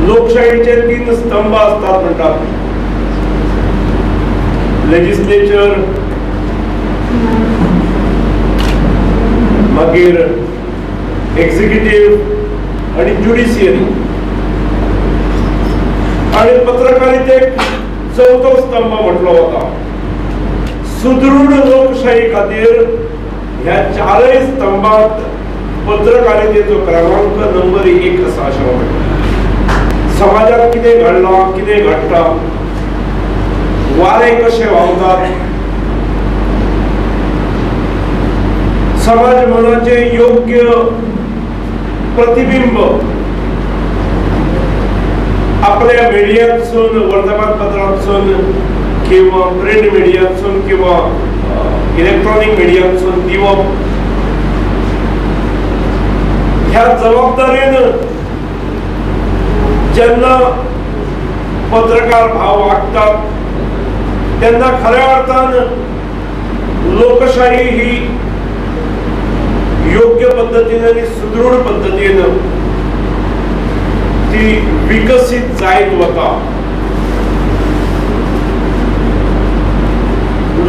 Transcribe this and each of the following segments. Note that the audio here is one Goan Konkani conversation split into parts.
लोकशाहीचे तीन स्तंभ असतात म्हणतात, लेजिस्लेचर, मागीर एक्झिक्युटिव्ह आणि ज्युडिशियरी। आणि पत्रकारितेक चौथो स्तंभ म्हटलो वता। सुदृढ लोकशाही खातीर ह्या चारय स्तंभात पत्रकारितेचो क्रमांक नंबर 1 आसा अशें म्हणटा। समाजात कितें घडलां, कितें घडटा, वारें कशें व्हांवतात, समाज मनाचें योग्य प्रतिबिंब आपल्या मिडियांतसून, वर्तमानपत्रांतसून किंवा प्रिंट मिडियांतसून किंवा इलेक्ट्रॉनिक मिडियांतसून दिवप, ह्या जबाबदारीन जेन्ना पत्रकार भाव वागतात तेन्ना खऱ्या अर्थान लोकशाही ही योग्य पद्धतीने आणि सुदृढ पद्धतीने ती विकसित जायत वता।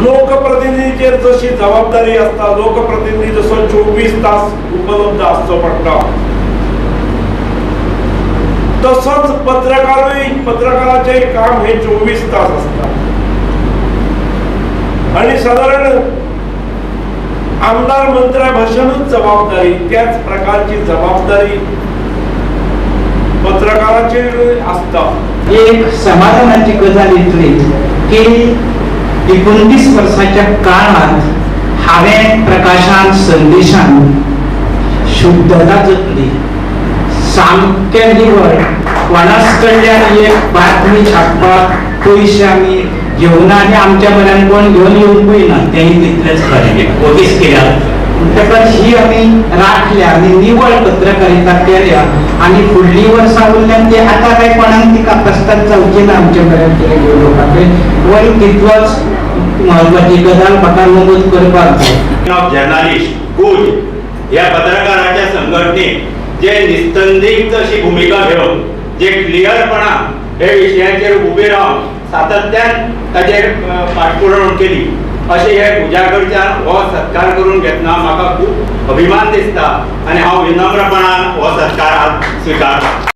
लोकप्रतिनिधीचेर जशी जबाबदारी आसता, लोकप्रतिनिधी जसो 24 तास उपलब्ध आसचो पडटा, तसोच पत्रकारूय, पत्रकाराचें काम हे 24 तास आसता। आणि साधारण आमदार मंत्र्या भाशेनूच जबाबदारी, त्याच प्रकारची जबाबदारी पत्रकाराचेर आसता। एक समाधानाची गजाल इतली की 29 वर्साच्या काळांत हांवें प्रकाशान संदेशान शुद्धता जपली, सामकें निवळ, कोणाच कडल्यान एक बातमी छापपाक पयशे आमी घेवना आनी आमच्या बऱ्यान कोण घेवन येवंकूय ना, तेंय तितलेंच खरें ओगीच कित्याक म्हणटकच ही आमी राखल्या आनी निवळ पत्रकारिता केल्या आनी फुडलीं वर्सां उरल्यान ती आतां काय कोणाक ती कापस्ताद जावची ना आमच्या बऱ्यान कितें घेवन येवपाक। वयर तितलोच म्हत्वाची गजाल म्हाका नमूद करपाक जाय। ऑफ जर्नालिस्ट गुज ह्या पत्रकाराच्या संघटनेत जे निस्तंदिग्ध अशी भूमिका घेवन जे क्लियरपणान हे विशयाचेर उबे रावन सातत्यान ताचेर पाठपुरावण केली, अशें हे गुजाकडच्यान हो सत्कार करून घेतना म्हाका खूब अभिमान दिसता आनी हांव विनम्रपणान हो सत्कार आज स्विकारता।